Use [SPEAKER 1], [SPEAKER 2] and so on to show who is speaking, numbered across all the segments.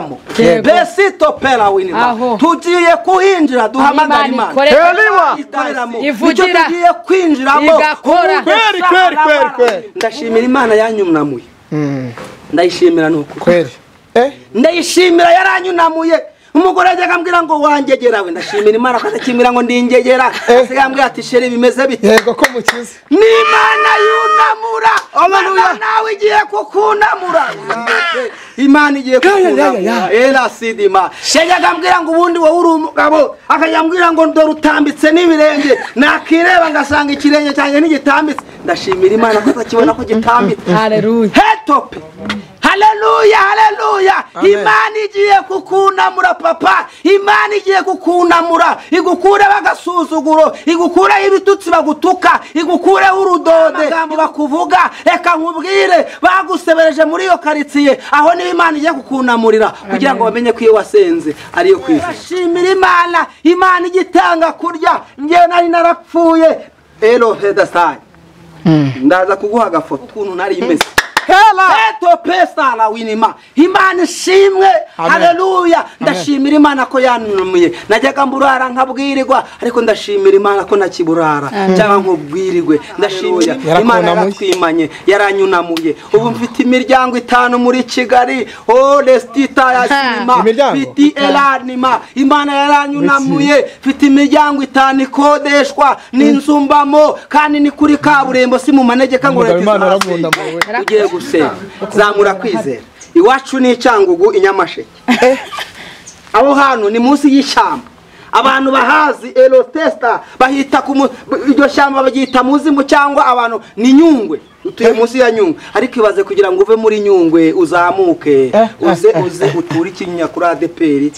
[SPEAKER 1] kuhinjiramo. Besito pera winima. Tugiye kuhinjira duhamagara Imana. Nicyo tugiye kwinjiramo.
[SPEAKER 2] Kweri kweri kweri kweri.
[SPEAKER 1] Ndashimira Imana yanyunamuye. Ndayishimira nuko.
[SPEAKER 2] Kweri.
[SPEAKER 1] Ndayishimira yaranyunamuye. Umugore ajya akambwira ngo wangegera we, ndashimira Imana ko atakimira ngo ndingegera. Asiga ati sheri bimeze bite?
[SPEAKER 2] Yego ko mukize.
[SPEAKER 1] Ni Imana yunamura. Haleluya, nawe igiye kukunamura. Imana igiye kukunamura. Era sidima. Sheri akambwira ngo ubundi wowe uri umugabo, akajya ngo ndore utambitse n'ibirenge, nakireba ngasanga ikirenge cyanjye ntigitambitse. Ndashimira Imana ko atakibona ko gitambitse.
[SPEAKER 3] Haleluya.
[SPEAKER 1] Hetope. Haleluya, haleluya. Imana igiye kukunamura papa. Imana igiye kukunamura, igukure bagasuzuguro, igukure ibitutsi bagutuka, igukure urudode amagambo bakuvuga. Reka nkubwire, bagusebereje muri iyo karitsiye, aho niba Imana igiye kukunamurira kugira ngo bamenye ko iyo wasenze ariyo kwizera. Shimira Imana, Imana igitanga kurya. Ngewe nari narapfuye. Elo hedasai. Ndaza kuguha agafoto ukuntu nari imeze. Eto pesa la winima. Imana ishimwe. Haleluya. Ndashimira Imana ko yanunuye. Najyaga mburara nkabwirirwa, ariko ndashimira Imana ko nakiburara cyangwa nkubwirirwe. Ndashimira Imana yaratwimanye, yaranyunamuye. Ubu mfite imiryango 5 muri Kigali. Oh lestita ya sinima. Fiti elanima. Imana yaranyunamuye. Mfite imiryango 5 ikodeshwa n'inzumbamo, kandi ni kuri kaburimbo, si mu manegeka ngo leta ugiye gusenga. Zamura kwizera. Iwacu ni Cyangugu Inyamasheke. Aho hantu ni munsi y'ishyamba. Abantu bahazi elotesta bahita ku iryo shyamba bagita muzimu, cyangwa abantu ni Nyungwe. Utuye munsi ya Nyungwe, ariko ibaze kugira ngo uve muri Nyungwe uzamuke uze uze uture ikinya kuri ADPR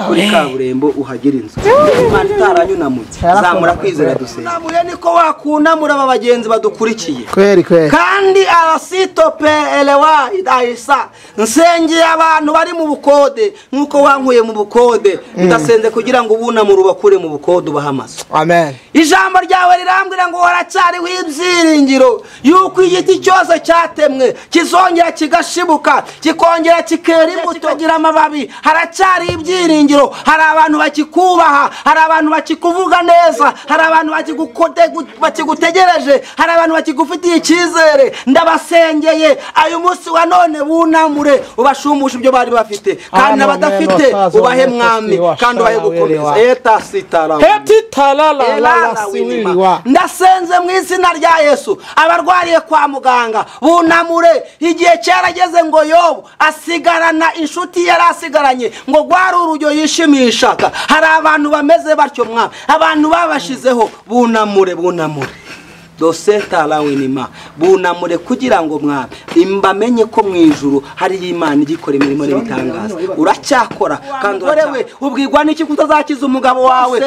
[SPEAKER 1] kuri kaburimbo uhagire inzu. Imana itaranyunamuye. Zamura kwizera dusenga. Namuye niko wakunamura aba bagenzi badukurikiye.
[SPEAKER 2] Kweri kweri.
[SPEAKER 1] Kandi arasitope elewa idaisa. Nsengeye abantu bari mu bukode nkuko wankuye mu bukode, ndasenze kugira ngo ubunamure ubakure mu bukode ubahe amazu.
[SPEAKER 2] Amen.
[SPEAKER 1] Ijambo ryawe rirambwira ngo waracyariho ibyiringiro yuko igiti cyose cyatemwe kizongera kigashibuka, kikongera kikera imbuto, kigira amababi. Haracyari ibyiringiro. Hari abantu bakikubaha, hari abantu bakikuvuga neza, hari abantu bakigutegereje, hari abantu bakigufitiye icyizere. Ndabasengeye ayu munsi wa none bunamure, ubashumbushe ibyo bari bafite, kandi n'abadafite ubahe mwami, kandi ubahe gukomeza. Eta sitara
[SPEAKER 2] heti talala la siwiliwa.
[SPEAKER 1] Ndasenze mu izina rya Yesu abarwariye kwa muganga bunamure. Igihe cyarageze ngo Yobu asigarana inshuti yari asigaranye, ngo gwari urujyo yishimishaka. Hari abantu bameze batyo mwa, abantu babashizeho. Bunamure, bunamure. Doseta la winima. Bunamure kugira ngo mwa imbamenye ko mu ijuru hari Imana igikora imirimo n'ibitangaza. Uracyakora kandi urawe ubwirwa n'iki kutazakiza umugabo wawe.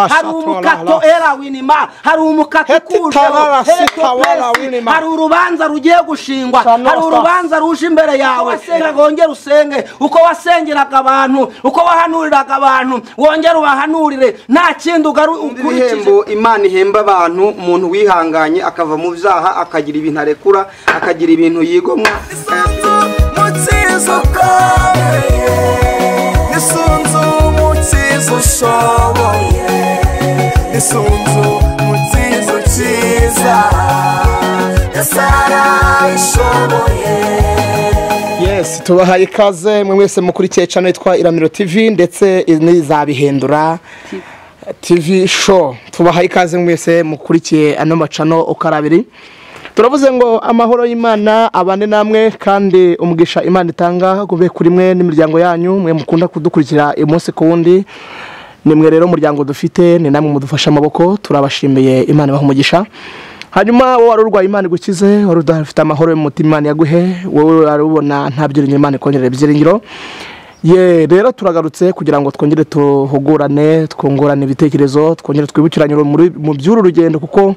[SPEAKER 1] Hari umukato era winima, hari umukato kuje, hari urubanza rugiye gushingwa, hari urubanza ruje imbere yawe. Wongere usenge uko wasengeraga abantu, uko wahanuriraga abantu, wongere ubahanurire. Nta kindi ukurikije. Imana ihemba abantu, umuntu wihanganye akava mu byaha, akagira ibintu arekura, akagira ibintu yigomwa.
[SPEAKER 2] Yes, tubahaye ikaze mwe mwese mukurikiye channel yitwa Iramiro TV ndetse n'izabihindura TV show. Tubahaye ikaze mwese mukurikiye ano macano ukarabiri. Turavuze ngo amahoro y'Imana abane namwe, kandi umugisha Imana itanga gube kuri mwe n'imiryango yanyu, mwe mukunda kudukurikira umunsi ku wundi. Nimwe rero umuryango dufite, ni namwe mudufasha amaboko, turabashimiye. Imana ibahe umugisha. Hanyuma wowe wari urwaye Imana igukize, wari udafite amahoro mu mutima Imana yaguhe, wowe wari ubona nta byiringiro Imana ikongerere ibyiringiro. Ye rero turagarutse kugira ngo twongere tuhugurane, twungurane ibitekerezo, twongere twibukiranye mu by'uru rugendo, kuko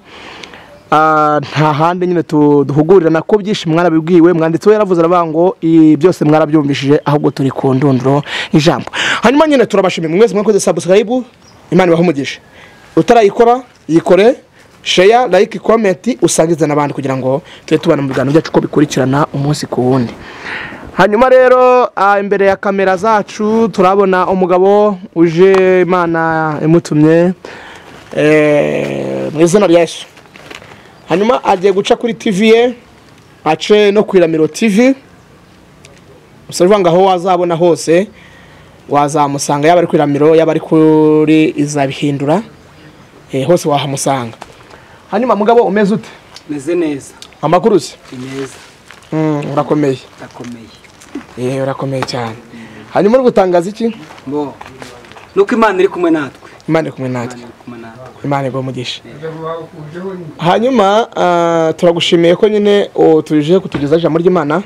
[SPEAKER 2] nta handi nyine duhugurira nako byinshi mwarabibwiwe. Mwanditsi we yaravuze aravuga ngo byose mwarabyumvishije, ahubwo turi ku ndunduro ijambo. Hanyuma nyine turabashimiye mwese mwakoze subscribe, Imana ibahe umugisha. Utarayikora yikore, share, like, comment, usangize n'abandi kugira ngo tube tubana mu biganiro byacu ko bikurikirana umunsi ku wundi. Hanyuma rero imbere ya kamera zacu turabona umugabo uje Imana imutumye mu izina rya Yesu. Hanyuma agiye guca kuri TV ye, ace no ku Iramiro TV. Umusore ngo aho wazabona hose wazamusanga, yaba ari ku Iramiro, yaba ari kuri Izabihindura, hose wahamusanga. Hanyuma mugabo umeze ute?
[SPEAKER 1] Meze neza.
[SPEAKER 2] Amakuru se?
[SPEAKER 1] Meza.
[SPEAKER 2] Urakomeye.
[SPEAKER 1] Ndakomeye.
[SPEAKER 2] Urakomeye cyane. Hanyuma uri gutangaza iki?
[SPEAKER 1] Bo. Nuko Imana iri kumwe natwe.
[SPEAKER 2] Imana iri kumwe natwe. Imana iguhe umugisha. Hanyuma turagushimiye ko nyine tuje kutugezaho ijambo ry'Imana.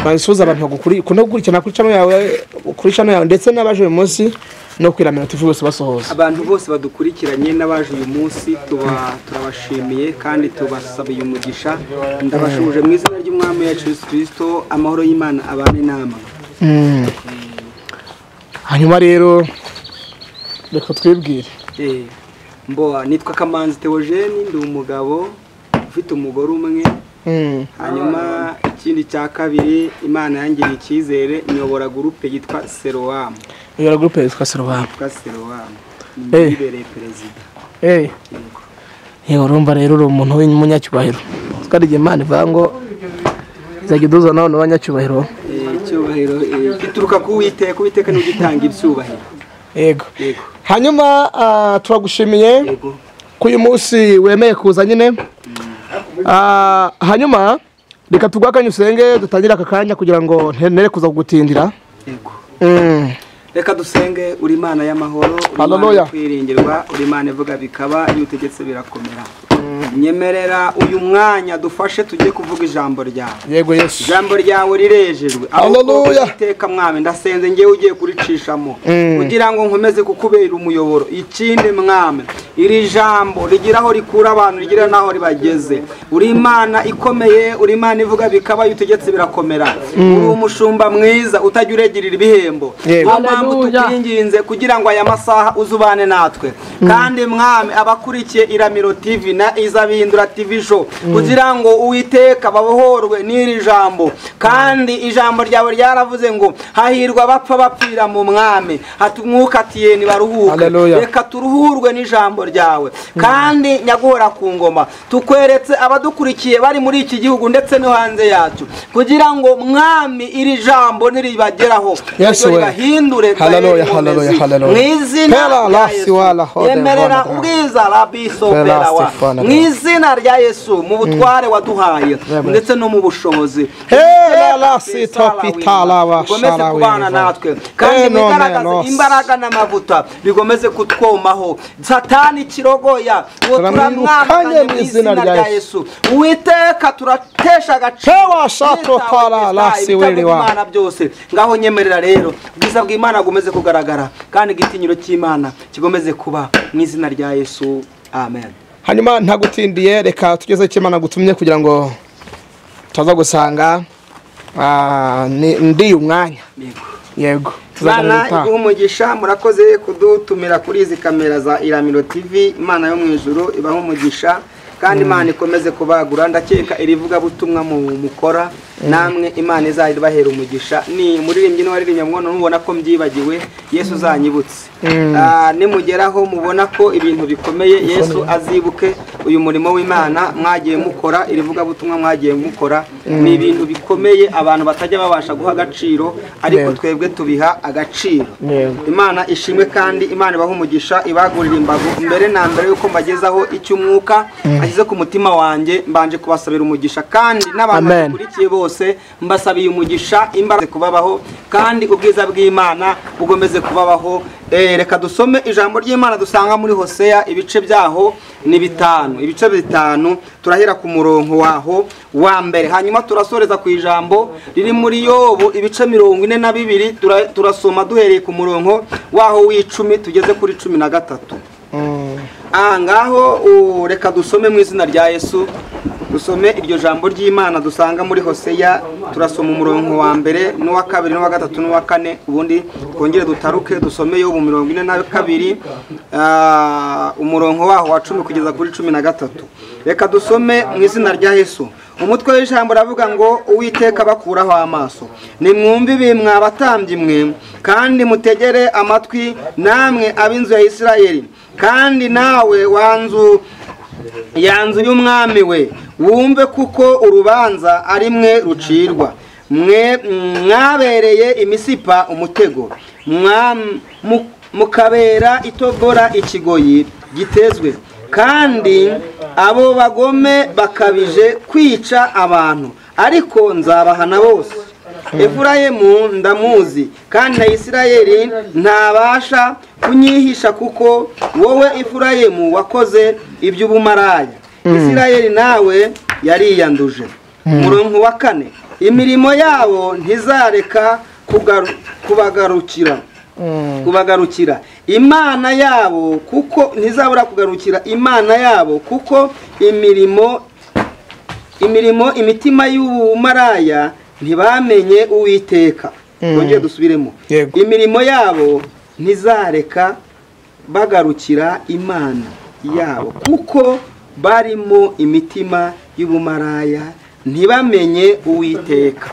[SPEAKER 2] Bansuza abantu bagukuri no gukurikirana kuri channel yawe, kuri channel yawe ndetse n'abaje uyu munsi no ku Iramiro TV bose basohoza.
[SPEAKER 1] Abantu bose badukurikiranye n'abaje uyu munsi turabashimiye kandi tubasabiye umugisha. Ndabashuje mu izina ry'Umwami wacu Yesu Kristo, amahoro y'Imana abane namwe.
[SPEAKER 2] Hanyuma rero reka twibwire.
[SPEAKER 1] Mbo nitwa Kamanzi Theogene, ndi umugabo ufite umugore umwe. Hanyuma ikindi cya kabiri, Imana yangiriye icyizere nyobora groupe yitwa Seroam.
[SPEAKER 2] Nyobora groupe yitwa Seroam.
[SPEAKER 1] Yitwa Seroam. Nibereye perezida.
[SPEAKER 2] Yego, urumva rero uri umuntu w'umunyacyubahiro. Twarigiye Imana ivuga ngo izajya iduza none abanyacyubahiro.
[SPEAKER 1] Icyubahiro gituruka ku Uwiteka, Uwiteka ni ugitanga ibyubahiro.
[SPEAKER 2] Yego. Hanyuma turagushimiye ko uyu munsi wemeye kuza nyine. Hanyuma reka tugwakanye usenge dutangire aka kanya kugira ngo ntere kuza kugutindira.
[SPEAKER 1] Yego. Reka dusenge. Uri Imana y'amahoro, uri Imana kwiringirwa, uri Imana ivuga bikaba, iyo utegetse birakomera. Nyemerera uyu mwanya dufashe tujye kuvuga ijambo ryawe.
[SPEAKER 2] Yego Yesu.
[SPEAKER 1] Ijambo ryawe rirejejwe.
[SPEAKER 2] Haleluya.
[SPEAKER 1] Iteka mwami ndasenze ngewe ugiye kuricishamo kugira ngo nkomeze kukubera umuyoboro. Ikindi mwami, iri jambo rigiraho rikura abantu, rigira naho ribageze. Uri Imana ikomeye, uri Imana ivuga bikaba, iyo utegetse birakomera. Uri umushumba mwiza utajya uregirira ibihembo. Niyo mpamvu tukwinginze kugira ngo aya masaha uzubane natwe. Kandi mwami abakurikiye Iramiro TV na Izabihindura TV show kugira ngo Uwiteka babohorwe n'iri jambo. Kandi ijambo ryawe ryaravuze ngo hahirwa abapfa bapfira mu mwami, hatumwukatiye nibaruhuke. Reka turuhurwe n'ijambo ryawe. Kandi nyaguhora ku ngoma tukweretse abadukurikiye bari muri iki gihugu ndetse no hanze yacu kugira ngo mwami iri jambo niribageraho ribahindure.
[SPEAKER 2] Haleluya, haleluya, haleluya.
[SPEAKER 1] Mu izina rya Yesu yemerera ubwiza rabiso perawa mu izina rya Yesu, mu butware waduhaye ndetse no mu bushobozi. Ugomeze kubana natwe kandi bigaragaze imbaraga n'amavuta bigomeze kutwomaho. Satani kirogoya uwo turamwamaganye mu izina rya Yesu. Uwiteka turatesha agaciro Imana byose. Ngaho nyemerera rero ubwiza bw'Imana bugomeze kugaragara kandi igitinyiro cy'Imana kigomeze kuba mu izina rya Yesu. Amen.
[SPEAKER 2] Hanyuma ntagutindiye reka tugeze icyo Imana gutumye kugira ngo tutaza gusanga ndi umwanya. Yego.
[SPEAKER 1] Imana iguhe umugisha. Murakoze kudutumira kuri izi kamera za Iramiro TV. Imana yo mu ijuru ibahe umugisha kandi Imana ikomeze kubagura. Ndakeka irivuga butumwa mu mukora namwe Imana izahera umugisha. Ni muririmbyi n'uwaririmbye mwono mubona ko mbyibagiwe, Yesu uzanyibutse. Nimugeraho mubona ko ibintu bikomeye, Yesu azibuke uyu murimo w'Imana mwagiye mukora, irivuga butumwa mwagiye mukora. Ni ibintu bikomeye abantu batajya babasha guha agaciro, ariko twebwe tubiha agaciro. Imana ishimwe kandi Imana ibahe umugisha, ibagurira imbago. Mbere na mbere yuko mbagezaho icy'umwuka ashyize ku mutima wanjye, mbanje kubasabira umugisha kandi n'abantu bakurikiye bose mbasabiye umugisha, imbaraga kubabaho kandi ubwiza bw'Imana bugomeze kubabaho. Reka dusome ijambo ry'Imana dusanga muri Hoseya ibice byaho ni bitanu, ibice bitanu. Turahera ku murongo waho wa mbere, hanyuma turasoreza ku ijambo riri muri Yobu ibice 42. Turasoma duhereye ku murongo waho w'icumi tugeze kuri 13. Ngaho reka dusome mu izina rya Yesu.
[SPEAKER 3] Dusome iryo jambo ry'Imana dusanga muri Hoseya, turasoma umurongo wa mbere n'uwa kabiri n'uwa gatatu n'uwa kane, ubundi twongere dutaruke dusome Yobu 42 umurongo waho wa 10 kugeza kuri 13. Reka dusome mu izina rya Yesu. Umutwe w'ijambo ravuga ngo Uwiteka bakuraho amaso. Nimwumve ibi mwa batambyi mwe, kandi mutegere amatwi namwe ab'inzu ya Isirayeli, kandi nawe wanzu yanzu y'umwami we, wumve kuko urubanza ari mwe rucirwa. Mwe mwabereye imisipa umutego, mukabera itobora ikigoyi gitezwe, kandi abo bagome bakabije kwica abantu, ariko nzabahana bose. Efurayimu ndamuzi, kandi na Isirayeli ntabasha kunyihisha, kuko wowe Efurayimu wakoze iby'ubumaraya, Isirayeli nawe yariyanduje. Umurongo wa 4, imirimo yabo ntizareka kubagarukira Imana yabo, kuko ntizabura kugarukira Imana yabo, kuko imirimo imitima y'ubumaraya ntibamenye Uwiteka. Twongere dusubiremo. Imirimo yabo ntizareka bagarukira Imana yabo, kuko barimo imitima y'ubumaraya ntibamenye Uwiteka.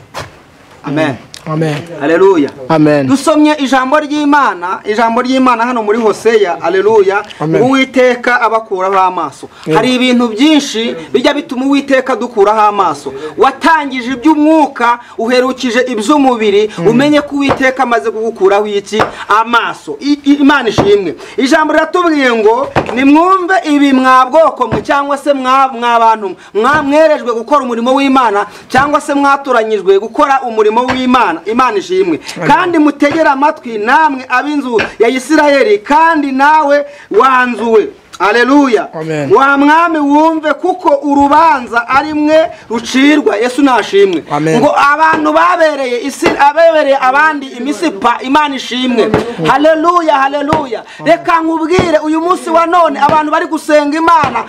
[SPEAKER 3] Amen.
[SPEAKER 2] Amen.
[SPEAKER 3] Haleluya.
[SPEAKER 2] Amen.
[SPEAKER 3] Dusomye ijambo ry'Imana, ijambo ry'Imana hano muri Hoseya. Haleluya. Uwiteka abakuraho amaso. Hari ibintu byinshi bijya bituma Uwiteka dukuraho amaso. Watangije iby'umwuka, uherukije iby'umubiri, umenye ko Uwiteka amaze kugukuraho iki? Amaso. Imana ishimwe. Ijambo riratubwiye ngo nimwumve ibi mwa bwoko mwe, cyangwa se mwa bantu mwamwerejwe gukora umurimo w'Imana, cyangwa se mwatoranyijwe gukora umurimo w'Imana. Imana ishimwe. Kandi mutegere amatwi namwe ab'inzu ya Isirayeli, kandi nawe wanzuwe. Haleluya. Wa mwami wumve kuko urubanza ari mwe rucirwa. Yesu nashimwe. Ngo abantu babereye isi, abebereye abandi imisipa. Imana ishimwe. Haleluya, haleluya. Reka nkubwire uyu munsi wa none abantu bari gusenga Imana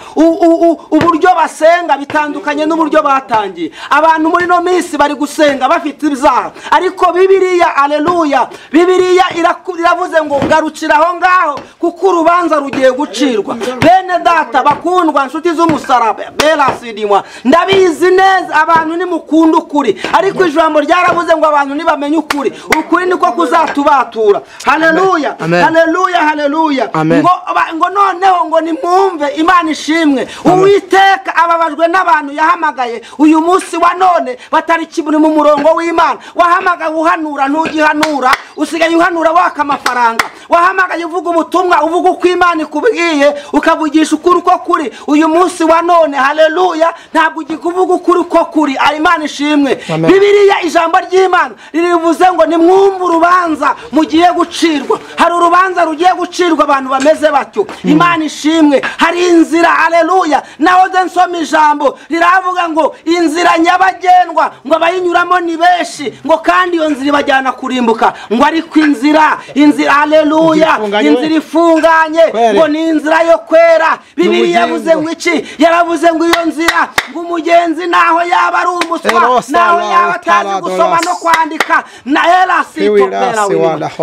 [SPEAKER 3] uburyo basenga bitandukanye n'uburyo batangiye. Abantu muri no minsi bari gusenga bafite ibyaha, ariko Bibiliya, haleluya, Bibiliya iravuze ngo garukira aho ngaho kuko urubanza rugiye gucirwa. Bene data bakundwa, nshuti z'umusaraba, berasidimwa, ndabizi neza abantu nimukunda ukuri, ariko ijambo ryaravuze ngo abantu nibamenye ukuri, ukuri niko kuzatubatura. Haleluya, haleluya, haleluya. Ngo noneho ngo nimwumve. Imana ishimwe. Uwiteka ababajwe n'abantu yahamagaye uyu munsi wa none batari kiburi mu murongo w'Imana. Wahamagaye uhanura ntugihanura, usigaye uhanura waka amafaranga. Wahamagaye uvuga ubutumwa, uvuga uko Imana ikubwiye, ukavugisha ukuri uko kuri. Uyu munsi wa none, haleluya, ntabwo ugikuvuga ukuri uko kuri. Imana ishimwe. Bibiliya, ijambo ry'Imana ririvuze ngo nimwumve urubanza mugiye gucirwa. Hari urubanza rugiye gucirwa abantu bameze batyo. Imana ishimwe. Hari inzira, haleluya. Naho nsoma ijambo riravuga ngo inzira nyabagendwa ngo abayinyuramo ni benshi, ngo kandi iyo nzira ibajyana kurimbuka, ngo ariko inzira, haleluya, inzira ifunganye ngo ni inzira yo kwera. Bibiliya yavuze ngo iki? Yaravuze ngo iyo nzira ngo umugenzi naho yaba ari umuswa, naho yaba atazi gusoma no kwandika, na erasito pera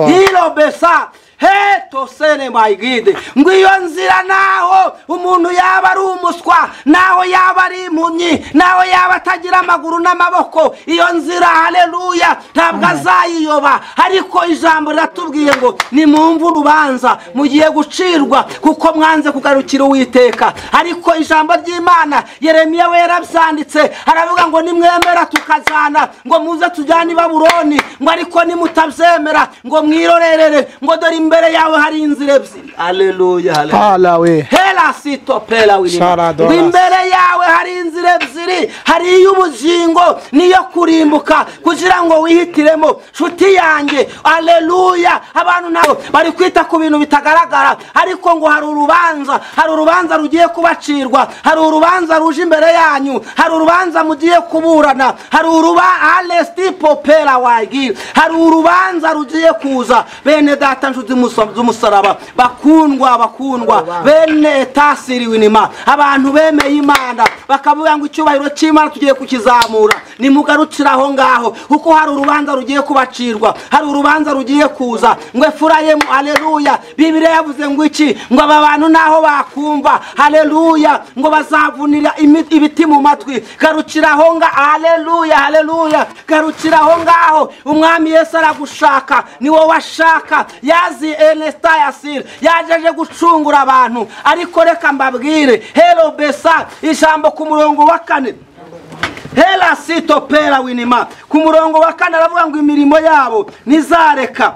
[SPEAKER 3] hilo besa heto sene maigide, ngo iyo nzira naho umuntu yaba ari umuswa, naho yaba ari impumyi, naho yaba atagira amaguru n'amaboko, iyo nzira, haleluya, ntabwo azayiyoba. Ariko ijambo riratubwiye ngo nimwumve urubanza mugiye gucirwa kuko mwanze kugarukira Uwiteka. Ariko ijambo ry'Imana, Yeremiya we yarabyanditse, aravuga ngo nimwemera tukazana, ngo muze tujyane i Babuloni, ngo ariko nimutabyemera ngo mwirorerere, ngo dore imbere yawe hari inzira ebyiri. Haleluya, haleluya. Hela sito pela wilima. Imbere yawe hari inzira ebyiri, hari iy'ubugingo niyo kurimbuka, kugira ngo wihitiremo. Nshuti yanjye, haleluya, abantu nabo bari kwita ku bintu bitagaragara, ariko ngo hari urubanza, hari urubanza rugiye kubacirwa, hari urubanza ruje imbere yanyu, hari urubanza mugiye kuburana, hari urubanza alestipo pela wagi, hari urubanza rugiye kuza. Bene data nshuti
[SPEAKER 1] z'umusaraba. Bakundwa, bakundwa bene tasiriwinima, abantu bemeye Imana bakavuga ngo icyubahiro cy'Imana tugiye kukizamura, nimugarukira aho ngaho, kuko hari urubanza rugiye kubacirwa, hari urubanza rugiye kuza. Ngo Efurayemu, haleluya, Bibiliya yavuze ngo iki? Ngo aba bantu naho bakumva, haleluya, ngo bazavunira ibiti mu matwi. Garukira aho ngaho, haleluya, haleluya, garukira aho ngaho. Umwami Yesu aragushaka, ni wowe ashaka. Yazi Ernesta Yasir yajeje gucungura abantu. Ariko reka mbabwire, hero besa ijambo ku murongo wa 4, hera sito pera winima, ku murongo wa 4 aravuga ngo imirimo yabo nizareka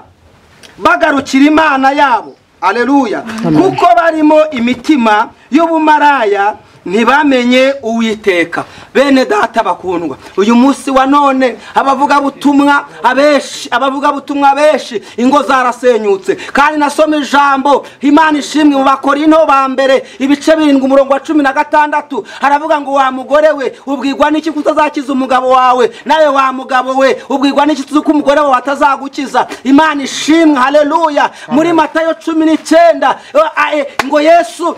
[SPEAKER 1] bagarukira Imana yabo, haleluya, kuko barimo imitima y'ubumaraya ntibamenye Uwiteka. Bene data bakundwa, uyu munsi wa none abavuga butumwa abeshi, abavuga butumwa abeshi ingo zarasenyutse. Kandi nasoma ijambo Imana ishimwe mu Bakorinto ba mbere ibice 7 umurongo wa 16, haravuga ngo wa mugore we ubwirwa n'iki kutazakiza umugabo wawe, nawe wa mugabo we ubwirwa n'iki ko umugore wawe atazagukiza. Imana ishimwe, haleluya. Muri Matayo 19 ngo Yesu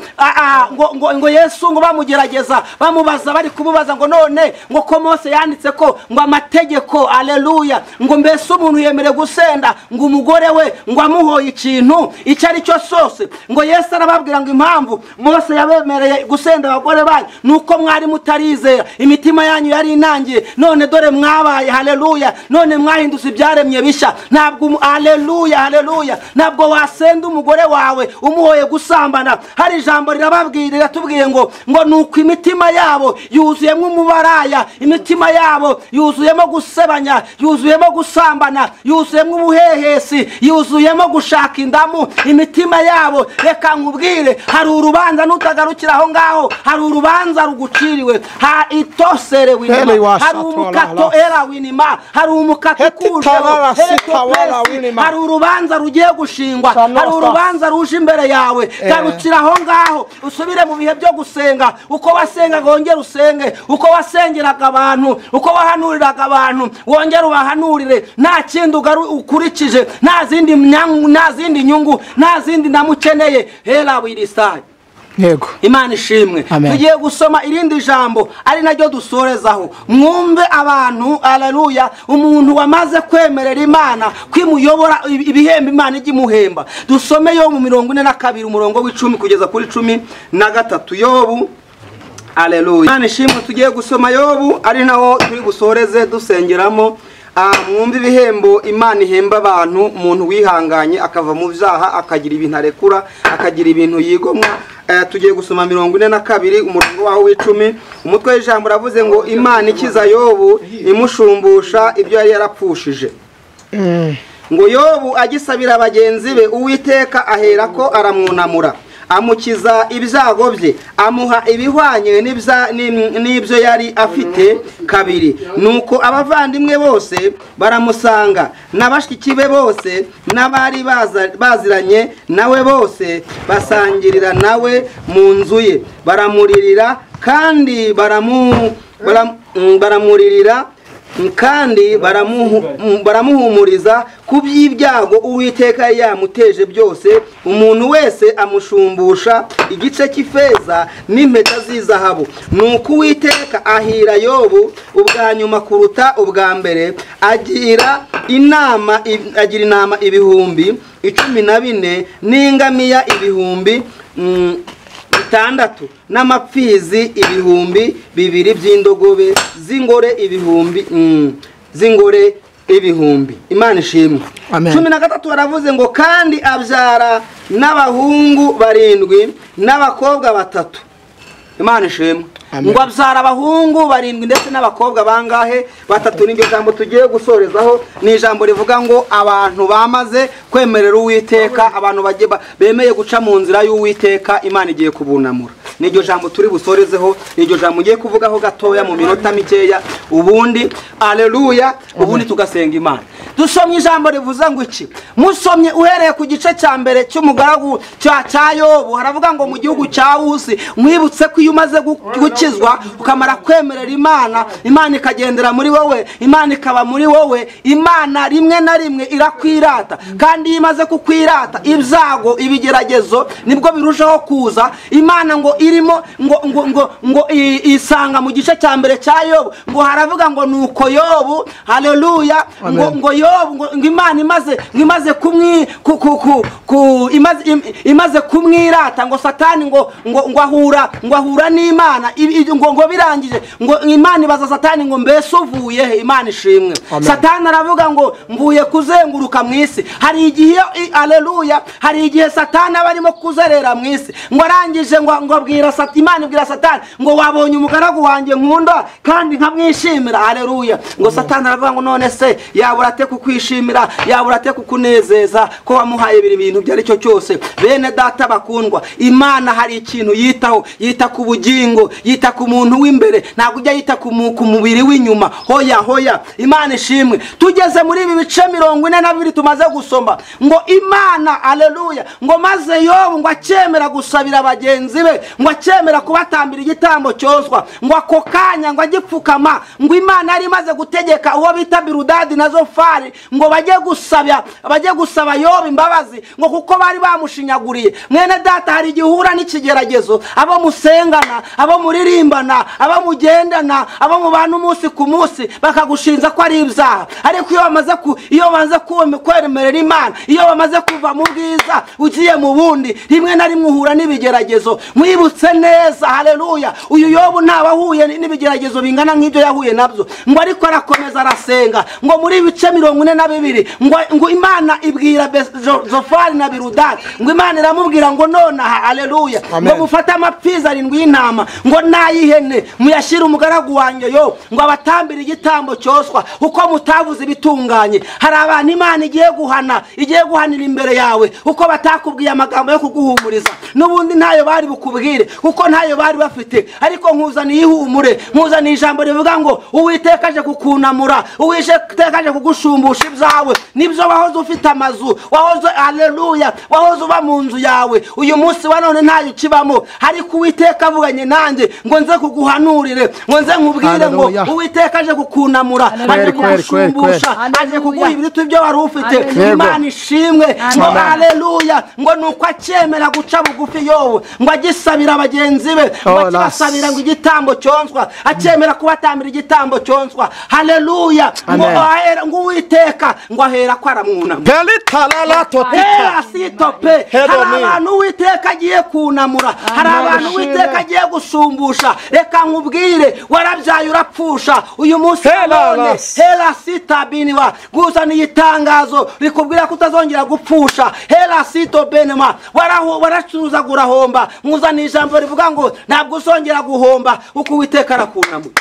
[SPEAKER 1] ngo Yesu ngo bamugerageza, bamubaza, bari kumubaza ngo none ngo ko Mose yanditse ko ngo amategeko, haleluya, ngo mbese umuntu yemerewe gusenda ngo umugore we ngo amuhoye ikintu icyo ari cyo cyose. Ngo Yesu arababwira ngo impamvu Mose yabemereye gusenda abagore banyu nuko mwari mutarizera, imitima yanyu yari inangiye, none dore mwabaye, haleluya, none mwahindutse ibyaremye bishya. Ntabwo, haleluya, haleluya, ntabwo wasenda umugore wawe umuhoye gusambana. Hari ijambo rirababwira, riratubwiye ngo nuko imitima yabo yuzuyemo umubaraya, imitima yabo yuzuyemo gusebanya, yuzuyemo gusambana, yuzuyemo ubuhehesi, yuzuyemo gushaka indamu. Imitima yabo, reka nkubwire, hari urubanza nutagarukira aho ngaho, hari urubanza ruguciriwe. Ha itosere winima, hari umukato era winima, hari umukato kujeho, hari urubanza rugiye gushingwa, hari urubanza ruje imbere yawe. Garukira aho ngaho, usubire mu bihe byo gusenga. Uko wasengaga wongere usenge, uko wasengeraga abantu, uko wahanuriraga abantu wongere ubahanurire. Nta kindi ukurikije, nta zindi nyungu, nta zindi ndamukeneye. Hera wirisai.
[SPEAKER 2] Yego.
[SPEAKER 1] Imana ishimwe. Tugiye gusoma irindi jambo ari naryo dusorezaho. Mwumve abantu, haleluya, umuntu wamaze kwemerera Imana kwimuyobora ibihembo Imana ijya imuhemba. Dusome yo mu 42 umurongo w'icumi kugeza kuri 13. Yobu, haleluya. Imana ishimwe. Tugiye gusoma Yobu ari naho turi gusoreze dusengeramo. Mwumve ibihembo Imana ihemba abantu, umuntu wihanganye akava mu byaha, akagira ibintu arekura, akagira ibintu yigomwa. Tugiye gusoma 42 umurongo waho w'icumi. Umutwe w'ijambo uravuze ngo Imana ikiza Yobu imushumbusha ibyo yari yarapfushije. Ngo Yobu agisabira bagenzi be, Uwiteka ahera ko aramwunamura, amukiza ibyago bye, amuha ibihwanye n'ibyo yari afite kabiri. Nuko abavandimwe bose baramusanga, n'abashiki be bose, n'abari baziranye nawe bose basangirira nawe mu nzu ye, baramuririra kandi baramuririra kandi baramuhumuriza ku by'ibyago Uwiteka yamuteje byose. Umuntu wese amushumbusha igice cy'ifeza n'impeta z'izahabu. Nuko Uwiteka ahira Yobu ubwa nyuma kuruta ubwa mbere, agira inama 14,000 n'ingamiya 6,000 n'amapfizi 2,000 by'indogobe z'ingore 1,000 z'ingore 1,000. Imana ishimwe. 13 baravuze ngo kandi abyara n'abahungu 7 n'abakobwa 3. Imana ishimwe. Ngo abyara abahungu 7 ndetse n'abakobwa bangahe? 3. Niryo jambo tugiye gusorezaho, ni ijambo rivuga ngo abantu bamaze kwemerera Uwiteka, abantu bemeye guca mu nzira y'Uwiteka, Imana igiye kubunamura.
[SPEAKER 3] Niryo jambo turi busorezeho, niryo jambo ngiye kuvugaho gatoya mu minota mikeya, ubundi aleluya, ubundi tugasenga Imana. Dusomye ijambo rivuze ngo iki? Musomye uhereye ku gice cya mbere cy'umugaragu cya Yobu, haravuga ngo mu gihugu cya Usi. Mwibutse ko iyo umaze gukizwa ukamara kwemerera Imana, Imana ikagendera muri wowe, Imana ikaba muri wowe, Imana rimwe na rimwe irakwirata. Kandi iyo imaze kukwirata, ibyago, ibigeragezo nibwo birushaho kuza. Imana ngo irimo ngo ngo ngo ngo isanga mu gice cya mbere cya Yobu, ngo haravuga ngo nuko Yobu, haleluya, ngo Yobu ngo Imana imaze kumwi ku ku ku imaze kumwirata, ngo Satani ngo ngo ahura n'Imana, ngo birangije ngo Imana ibaza Satani ngo mbese uvuye he? Imana ishimwe. Satani aravuga ngo mvuye kuzenguruka mu isi. Hari igihe, haleluya, hari igihe Satani aba arimo kuzerera mu isi, ngo arangije ngo abwira Satani, Imana ibwira Satani ngo wabonye umugaragu wanjye nkunda kandi nkamwishimira. Haleluya. Ngo Satani aravuga ngo none se yabura ate kukwishimira, yabura ate kukunezeza ko wamuhaye ibiri bintu byari cyo cyose. Bene data bakundwa, Imana hari ikintu yitaho, yita ku bugingo, yita ku muntu w'imbere, ntabwo ujya yita ku mubiri w'inyuma. Hoya hoya, Imana ishimwe. Tugeze muri ibi bice 42 tumaze gusoma, ngo Imana, haleluya, ngo maze Yobu ngo akemera gusabira bagenzi be, ngo akemera kubatambira igitambo cyoswa, ngo ako kanya ngo agipfukama, ngo Imana yari imaze gutegeka uwo bita Birudadi na Zofari ngo bajye gusaba Yobu imbabazi, ngo kuko bari bamushinyaguriye. Mwene data, hari igihe uhura n'ikigeragezo, abo musengana, abo muririmbana, abo mugendana, abo mubana umunsi ku munsi bakagushinza ko ari ibyaha. Ariko iyo bamaze kwemerera Imana, iyo bamaze kuva mu bwiza ugiye mu bundi, rimwe na rimwe uhura n'ibigeragezo. Mwibutse neza, haleluya, uyu Yobu ntawahuye n'ibigeragezo bingana nk'ibyo yahuye nabyo, ngo ariko arakomeza arasenga. Ngo muri ibice 42 ngo Imana ibwira Zofari na Birudadi, ngo Imana iramubwira ngo nonaha, haleluya, ngo mufate amapfizi arindwi y'intama, ngo n'ay'ihene, muyashyire umugaragu wanjye yo, ngo abatambire igitambo cyoswa, uko mutavuze ibitunganye. Hari abantu Imana igiye guhana, igiye guhanira imbere yawe, uko batakubwiye amagambo yo kuguhumuriza, n'ubundi ntayo bari bukubwire kuko ntayo bari bafite. Ariko nkuzaniye ihumure, nkuzaniye ijambo rivuga ngo Uwiteka aje kukunamura, Uwiteka aje kugushumbusha ibyawe. Nibyo wahoze ufite amazu, wahoze, haleluya, wahoze uba mu nzu yawe, uyu munsi wa none ntayo ukibamo. Ariko Uwiteka avuganye nanjye ngo nze kuguhanurire, ngo nze nkubwire ngo Uwiteka aje kukunamura, aje kugushumbusha, aje kuguha ibiruta ibyo wari ufite. Imana ishimwe. Ngo haleluya, ngo nuko akemera guca bugufi Yobu, ngo agisabira bagenzi be, ngo akibasabira ngo igitambo cyonswa, akemera kubatambira igitambo cyonswa. Haleluya. Ngo Uwiteka ngo ahera ko aramwunamura. Hari abantu Uwiteka agiye kunamura, hari abantu Uwiteka agiye gushumbusha. Reka nkubwire, warabyaye urapfusha, uyu munsi none hera sitabiniwa guzaniye itangazo rikubwira ko utazongera gupfusha. Hera sito benema, waracuruza gurahomba, nkuzaniye ijambo rivuga ngo ntabwo uzongera guhomba uko Uwiteka arakunamura.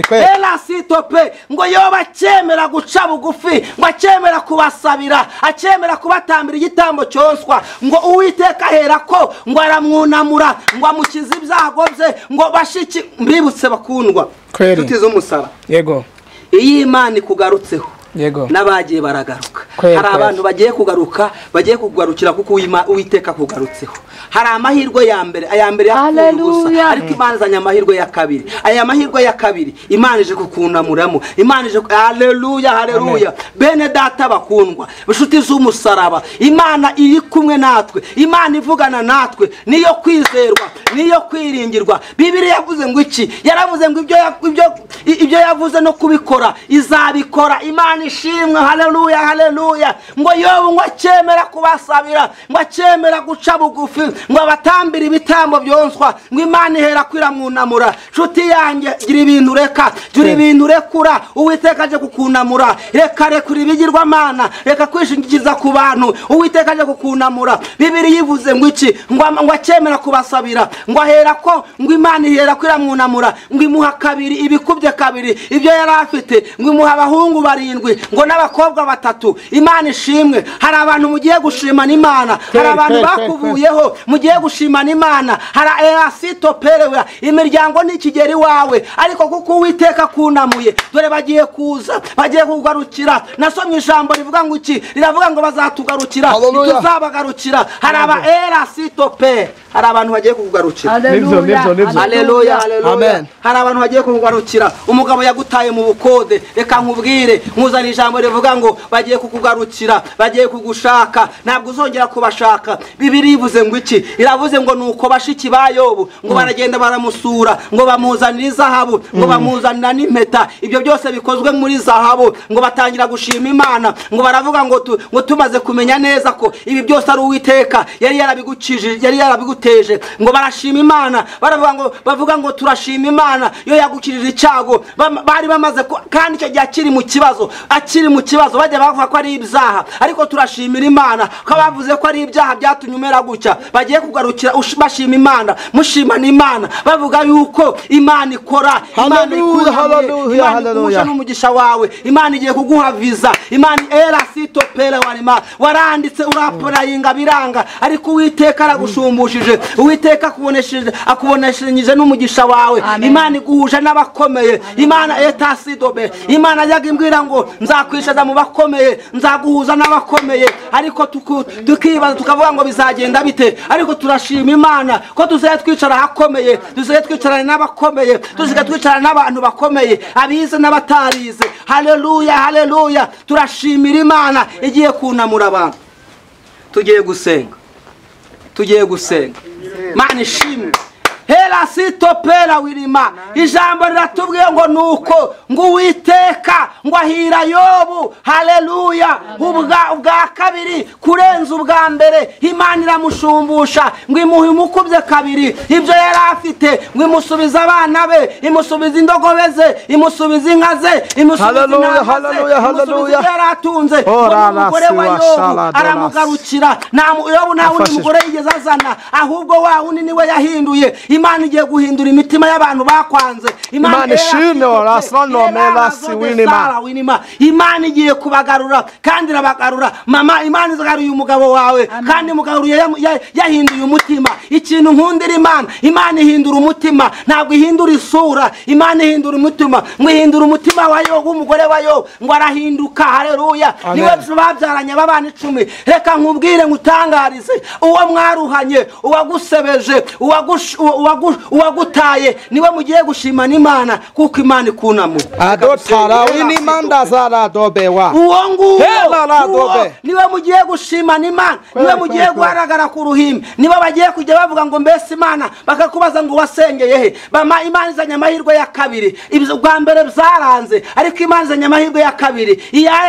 [SPEAKER 3] Hera sito pe, ngo yoba akemera guca bugufi, ngo akemera kubasabira, akemera kubatambira igitambo cyoswa, ngo Uwiteka ahera ko ngo aramwunamura, ngo amukize ibyago bye, ngo bashiki. Mbibutse bakundwa, tutize umusara.
[SPEAKER 2] Yego,
[SPEAKER 3] iyi Imana ikugarutseho, n'abagiye baragaruka. Hari abantu bagiye kugaruka, bagiye kugarukira kuko Uwiteka kugarutseho. Hari amahirwe ya mbere, aya mbere yapfuye gusa, ariko Imana izanye amahirwe ya kabiri. Aya mahirwe ya kabiri Imana ije kukunamuramo, Imana ije, haleluya, haleluya. Bene data bakundwa, inshuti z'umusaraba, Imana iri kumwe natwe, Imana ivugana natwe, niyo kwizerwa, niyo kwiringirwa. Bibiliya yavuze ngo iki? Yaravuze ngo ibyo yavuze no kubikora izabikora. Imana ishimwe, haleluya, haleluya. Ngo Yobu ngo akemera kubasabira, ngo akemera guca bugufi, ngo abatambire ibitambo byonswa, ngo Imana ihera kwiramwunamura. Nshuti yanjye, gira ibintu reka, gira ibintu rekura, Uwiteka aje kukunamura. Reka rekura ibigirwamana, reka kwishingikiriza ku bantu, Uwiteka aje kukunamura. Bibiliya ivuze ngo iki? Ngo akemera kubasabira, ngo ahera ko ngo Imana ihera kwiramwunamura, ngo imuha kabiri ibikubye kabiri ibyo yari afite, ngo imuha abahungu barindwi
[SPEAKER 1] barindwi ngo n'abakobwa 3. Imana ishimwe. Hari abantu mugiye gushimana Imana, hari abantu bakuvuyeho mugiye gushimana Imana, hari erasito perewe imiryango n'ikigeri wawe, ariko kuko Uwiteka kunamuye dore bagiye kuza, bagiye kugarukira. Nasomye ijambo rivuga ngo iki? Riravuga ngo bazatugarukira, tuzabagarukira. Hari aba erasito pe, hari abantu bagiye kukugarukira. Haleluya, haleluya. Hari abantu bagiye kukugarukira. Umugabo yagutaye mu bukode, reka nkubwire, nkuzana ijambo rivuga ngo bagiye kukugarukira, bagiye kugushaka, ntabwo uzongera kubashaka. Bibiliya ivuze ngo iki? Iravuze ngo nuko bashiki ba Yobu ngo baragenda baramusura, ngo bamuzanira izahabu, ngo bamuzanira n'impeta, ibyo byose bikozwe muri zahabu, ngo batangira gushima Imana, ngo baravuga ngo ngo tumaze kumenya neza ko ibi byose ari Uwiteka yari yarabigucije, yari yarabiguteje. Ngo barashima Imana, baravuga ngo bavuga ngo turashima Imana yo yagukirije icyago. Bari bamaze kandi icyo gihe akiri mu kibazo, akiri mu kibazo bajya bavuga ko ari ibyaha, ariko turashimira Imana ko bavuze ko ari ibyaha byatumye umera gutya. Bagiye kugarukira bashima Imana, mushimana Imana, bavuga yuko Imana ikora. Imana ikora n'umugisha wawe. Imana igiye kuguha visa. Imana erasito pere warima waranditse uraporayinga biranga, ariko Uwiteka aragushumbuje, Uwiteka akubonesheje, akubonesheje n'umugisha wawe. Imana iguhuje n'abakomeye. Imana etasidobe, Imana yaga imbwira ngo nzakwishaza mu bakomeye, nzaguhuza n'abakomeye, ariko tukibaza tukavuga ngo bizagenda bite? Ariko turashima Imana ko tuzaye twicara ahakomeye, tuzaye twicarana n'abakomeye, tuzaye twicarana n'abantu bakomeye, abize n'abatarize. Haleluya, haleluya. Turashimira Imana igiye kunamura abantu. Tugiye gusenga, tugiye gusenga. Imana ishimwe. Hera sitopera wirima. Ijambo riratubwiye ngo nuko ngo Uwiteka ngo ahira Yobu. Haleluya. Ubwa kabiri kurenza ubwa mbere. Imana iramushumbusha ngo imuhe umukubye kabiri ibyo yari afite, ngo imusubize abana be, imusubize indogobe ze, imusubize inka ze, imusubize intama ze, imusubize ibyo yari atunze. Umugore wa Yobu aramugarukira. Yobu nta wundi mugore yigeze azana, ahubwo wa wundi niwe yahinduye. Imana igiye guhindura imitima y'abantu bakwanze. Imana ishimwe rasano melasi winima. Imana igiye kubagarura kandi irabagarura. Mama, Imana izagaruye umugabo wawe kandi mugaruye yahinduye umutima. Ikintu nkundira Imana, Imana ihindura umutima, ntabwo ihindura isura. Imana ihindura umutima, ngo ihindura umutima wa Yobu, umugore wa Yobu ngo arahinduka. Haleluya. Niwe babyaranye abana 10. Reka nkubwire ngutangarize, uwo mwaruhanye, uwagusebeje, uwagutaye, niwe mugiye gushimana Imana kuko Imana ikunamuye. Uwo nguwo niwe mugiye gushimana Imana, niwe mugiye guharagara ku ruhimbi, niwe bagiye kujya bavuga ngo mbese Imana, bakakubaza ngo wasengeye he? Bama, Imana izanye amahirwe ya kabiri. Ibyo bwa mbere byaranze, ariko Imana izanye amahirwe ya kabiri.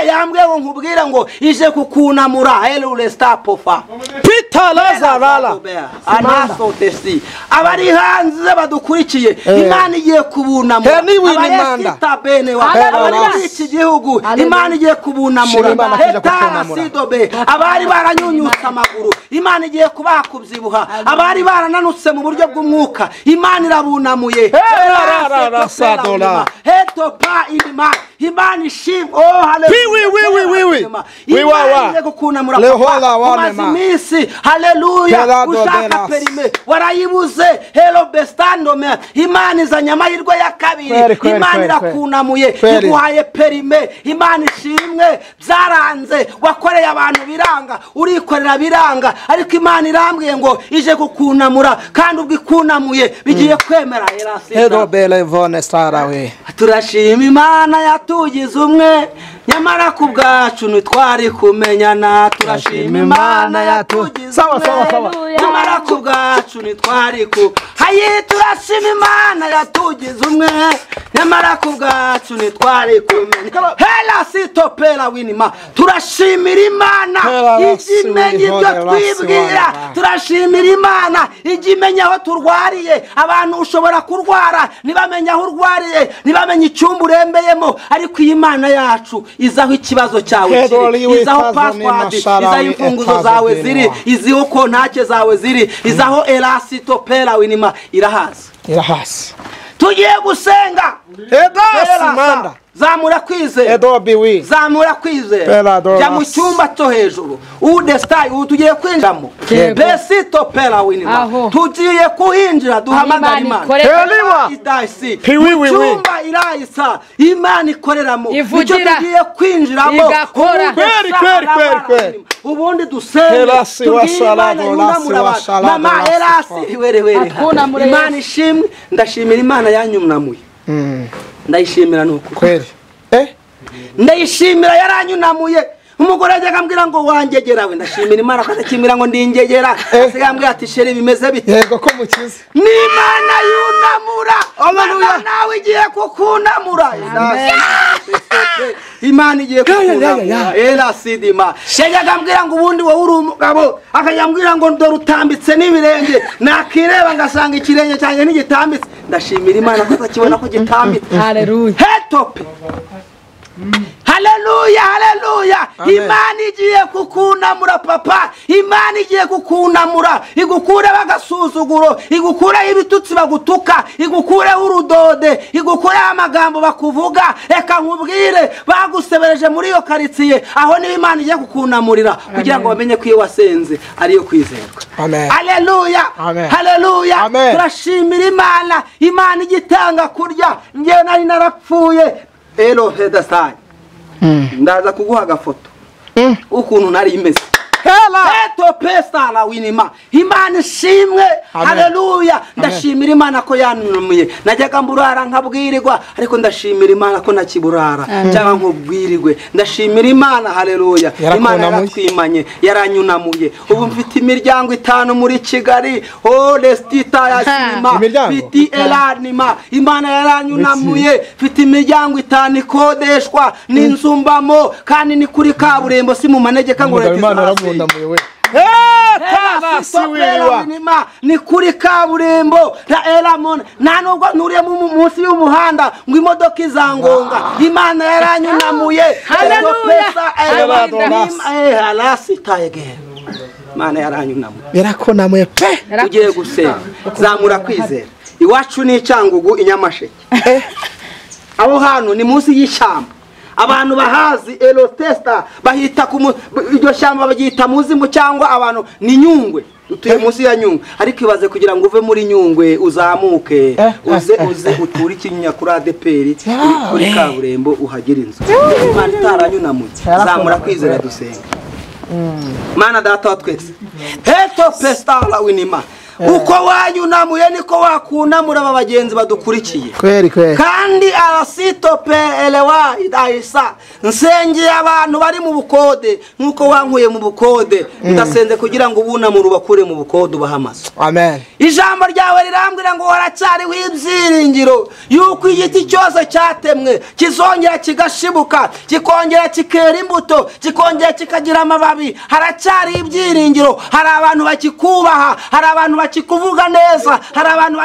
[SPEAKER 1] Yambwiye ngo nkubwire ngo ije kukunamura. Haleluya. Stapofa
[SPEAKER 2] Peter Lazarala
[SPEAKER 1] anasotesi. Abari hanze badukurikiye, Imana igiye kubunamura. Abari muri iki gihugu, Imana igiye kubunamura. Abari baranyunyutse amaguru, Imana igiye kubaha kubyibuha. Abari barananutse mu buryo bw'umwuka, Imana irabunamuye. Imana ishimwe. Oh haleluya. Imana igiye kukunamura. Umaze iminsi, haleluya, ushaka perime warayibuze. Hello bestando me. Imana izanye amahirwe ya kabiri. Imana irakunamuye, iguhaye perime. Imana ishimwe. Byaranze, wakoreye abantu biranga, urikorera biranga, ariko Imana irambwiye ngo ije kukunamura, kandi ubwo ikunamuye bigiye kwemera. Turashima Imana yatugize umwe, nyamara ku bwacu ntitwari kumenyana. Turashima Imana yatugize umwe, nyamara ku bwacu ntitwari ku hayi. Turashima Imana yatugize umwe, nyamara ku bwacu ntitwari kumenya. Hela sitopera winima. Turashimira Imana ijya imenya ibyo twibwira. Turashimira Imana ijya imenya aho turwariye. Abantu ushobora kurwara ntibamenye aho urwariye, ntibamenye icyumba urembeyemo, ariko iyi Imana yacu izaho ikibazo cyawe kiri, izaho password, izaho imfunguzo zawe ziri, iziho kontake zawe ziri, izaho erasitopera winima. Irahazi,
[SPEAKER 2] irahasi.
[SPEAKER 1] Tugiye gusenga. Zamura kwizera. Zamura kwizera. Jya mu cyumba cyo hejuru. Udestai ubu tugiye kwinjiramo. Besito pera winima. Tugiye kuhinjira duhamagara Imana. Idasi. Cyumba irayisa Imana ikoreramo. Nicyo tugiye kwinjiramo.
[SPEAKER 2] Kweri kweri kweri kweri.
[SPEAKER 1] Ubundi dusenge. Mama erasi were were. Imana ishimwe, ndashimira Imana yanyunamuye. Ndayishimira nuko.
[SPEAKER 2] Kweri.
[SPEAKER 1] Ndayishimira yaranyunamuye. Umugore ajya ambwira ngo wangegera we, ndashimira Imana ko atakimira ngo ndingegera. Asiga ambwira ati sheri bimeze bite?
[SPEAKER 2] Yego ko mukize.
[SPEAKER 1] Ni Imana yunamura. Haleluya. Nawe igiye kukunamura. Imana igiye kukunamura. Era sidima. Yajyaga ambwira ngo ubundi wowe uri umugabo, akajya ngo ndore utambitse n'ibirenge. Nakireba ngasanga ikirenge cyanjye ntigitambitse. Ndashimira Imana ko atakibona ko gitambitse.
[SPEAKER 4] Haleluya.
[SPEAKER 1] Hetope. Haleluya, haleluya. Imana igiye kukunamura papa. Imana igiye kukunamura, igukure bagasuzuguro, igukure ibitutsi bagutuka, igukure urudode, igukure amagambo bakuvuga. Reka nkubwire, bagusebereje muri iyo karitsiye, aho niba Imana igiye kukunamurira kugira ngo bamenye ko iyo wasenze ariyo kwizerwa.
[SPEAKER 2] Amen.
[SPEAKER 1] Haleluya. Haleluya. Turashimira Imana. Imana igitanga kurya. Ngewe nari narapfuye. Elo hedasai. Ndaza kuguha agafoto ukuntu nari imeze. Eto pesa la winima. Imana ishimwe. Haleluya. Ndashimira Imana ko yanunumiye. Najyaga mburara nkabwirirwa, ariko ndashimira Imana ko nakiburara cyangwa nkubwirirwe. Ndashimira Imana. Haleluya. Imana yaratwimanye, yaranyunamuye. Ubu mfite imiryango 5 muri Kigali. Oh lestita ya sinima. Fiti elanima. Imana yaranyunamuye. Mfite imiryango 5 ikodeshwa n'inzu mbamo, kandi ni kuri kaburimbo, si mu manegeka ngo leta. Ni kuri kaburimbo na elamon. Nta nubwo nturiye munsi y'umuhanda ngo imodoka izangonga. Imana yaranyunamuye. Imana yaranyunamuye.
[SPEAKER 2] Yarakonamuye pe.
[SPEAKER 1] Ugiye gusenga, zamura kwizera. Iwacu ni Cyangugu i Nyamasheke. Aho hantu ni munsi y'ishyamba. Abantu bahazi elotesta bahita ku iryo shyamba bagita muzimu, cyangwa abantu ni Nyungwe. Utuye munsi ya Nyungwe, ariko ibaze kugira ngo uve muri Nyungwe uzamuke uze uze uture ikinya kuri ADPR kuri kaburimbo uhagera inzu. Imana itaranyunamuye. Zamura kwizera dusenga. Mana data wa twese. Heto pesta la winima. Uko wanyunamuye niko wakunamura aba bagenzi badukurikiye.
[SPEAKER 2] Kweri kweri.
[SPEAKER 1] Kandi arasito pe elewa idaisa. Nsengeye abantu bari mu bukode nkuko wankuye mu bukode. Ndasenze kugira ngo ubunamure ubakure mu bukode ubahe amaso.
[SPEAKER 2] Amen.
[SPEAKER 1] Ijambo ryawe rirambwira ngo waracyariho ibyiringiro yuko igiti cyose cyatemwe kizongera kigashibuka, kikongera kikera imbuto, kikongera kikagira amababi. Haracyari ibyiringiro. Hari abantu bakikubaha, hari abantu bakikuvuga neza, hari abantu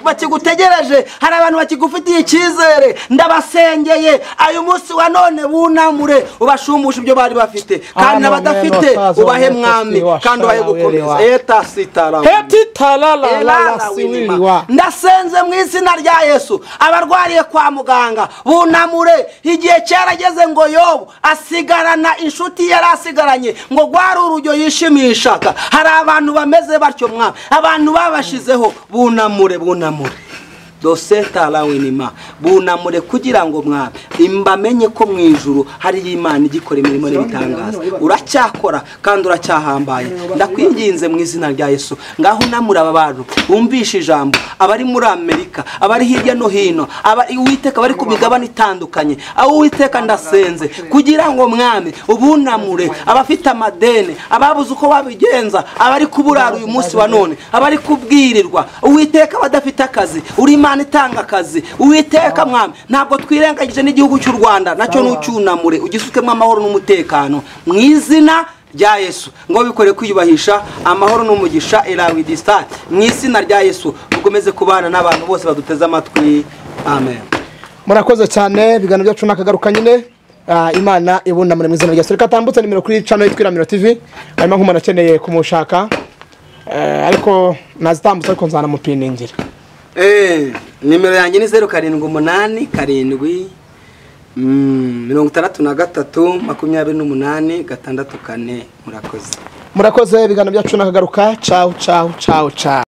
[SPEAKER 1] bakigutegereje, hari abantu bakigufitiye icyizere. Ndabasengeye ayu munsi wa none bunamure, ubashumbushe ibyo bari bafite, kandi n'abadafite ubahe mwami, kandi ubahe gukomeza. Eta sitara ndasenze mu izina rya Yesu. Abarwariye kwa muganga bunamure. Igihe cyarageze ngo Yobu asigarana inshuti yari asigaranye, ngo rwari urujyo yishimishaga. Hari abantu bameze batyo mwami, abantu babashizeho. Bunamure, bunamure. Doseta la winima. Bunamure kugira ngo mwami imbamenye ko mu ijuru hari Imana igikora imirimo n'ibitangaza. Uracyakora kandi uracyahambaye. Ndakwinginze mu izina rya Yesu, ngaho unamura aba bantu bumvishe ijambo, abari muri Amerika, abari hirya no hino, abari Uwiteka bari ku migabane itandukanye. Aho Uwiteka ndasenze kugira ngo mwami ubunamure abafite amadeni, ababuze uko babigenza, abari kuburara uyu munsi wa none, abari kubwirirwa. Uwiteka badafite akazi, uri Imana itanga akazi. Uwiteka mwami, ntabwo twirengagije n'igihugu cy'u Rwanda, nacyo nucyunamure ugisukemo amahoro n'umutekano mu izina rya Yesu. Ngo bikore kwiyubahisha, amahoro n'umugisha erawidista mu izina rya Yesu. Ukomeze kubana n'abantu bose baduteze amatwi. Amen.
[SPEAKER 2] Murakoze cyane, ibiganiro byacu nakagaruka nyine. Imana ibunamure mu izina rya Yesu. Reka tambutse nimero kuri channel yitwa Iramiro TV. Harimo nk'umuntu akeneye kumushaka, ariko nazitambutse ariko nzanamupiningira.
[SPEAKER 1] Nimero yanjye ni 0787
[SPEAKER 3] 63 28 64. Murakoze.
[SPEAKER 2] Murakoze, ibiganiro byacu nakagaruka. Ciao ciao ciao ciao.